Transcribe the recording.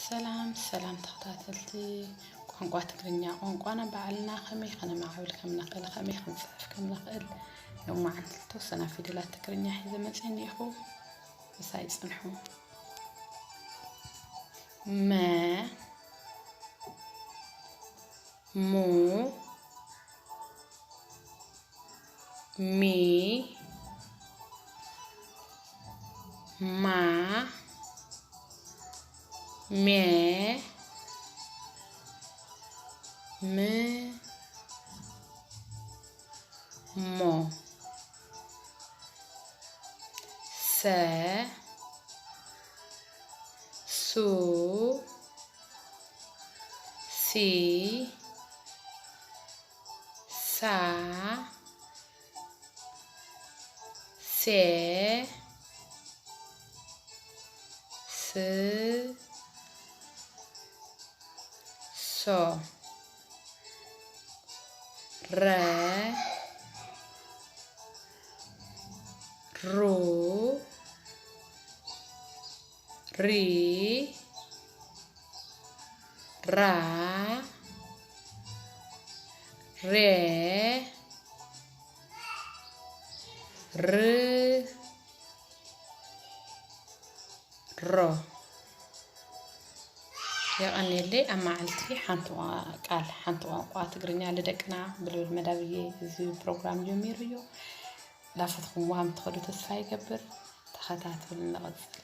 ሰላም ሰላም ተኸታተልቲ ቋንቋ ትግርኛ፣ ቋንቋና ባዕልና ከመይ ከነማዕብል ከም ንኽእል፣ ከመይ ክንፅሕፍ ከም ንኽእል፣ ሎማዓንቲ ዝተወሰና ፊደላት ትግርኛ ሒዘ መፅእ እኒኹ። ምሳይ ፅንሑ። መ፣ ሙ፣ ሚ፣ ማ፣ ሜ፣ ም፣ ሞ፣ ሰ፣ ሱ፣ ሲ፣ ሳ፣ ሴ፣ ስ፣ ሶ፣ ረ፣ ሩ፣ ሪ፣ ራ፣ ሬ፣ ር፣ ሮ። የቐንየለይ። ኣብ መዓልቲ ሓንቲ ቋ-፣ ቃል ሓንቲ ቋንቋ ትግርኛ ልደቅና ብልብል መዳብ እየ እዚ ፕሮግራም ጀሚሩ እዩ። ላፈትኹምዋ ምትኸዱ ተስፋ ይገብር። ተኸታተሉ፣ ንቐጽል።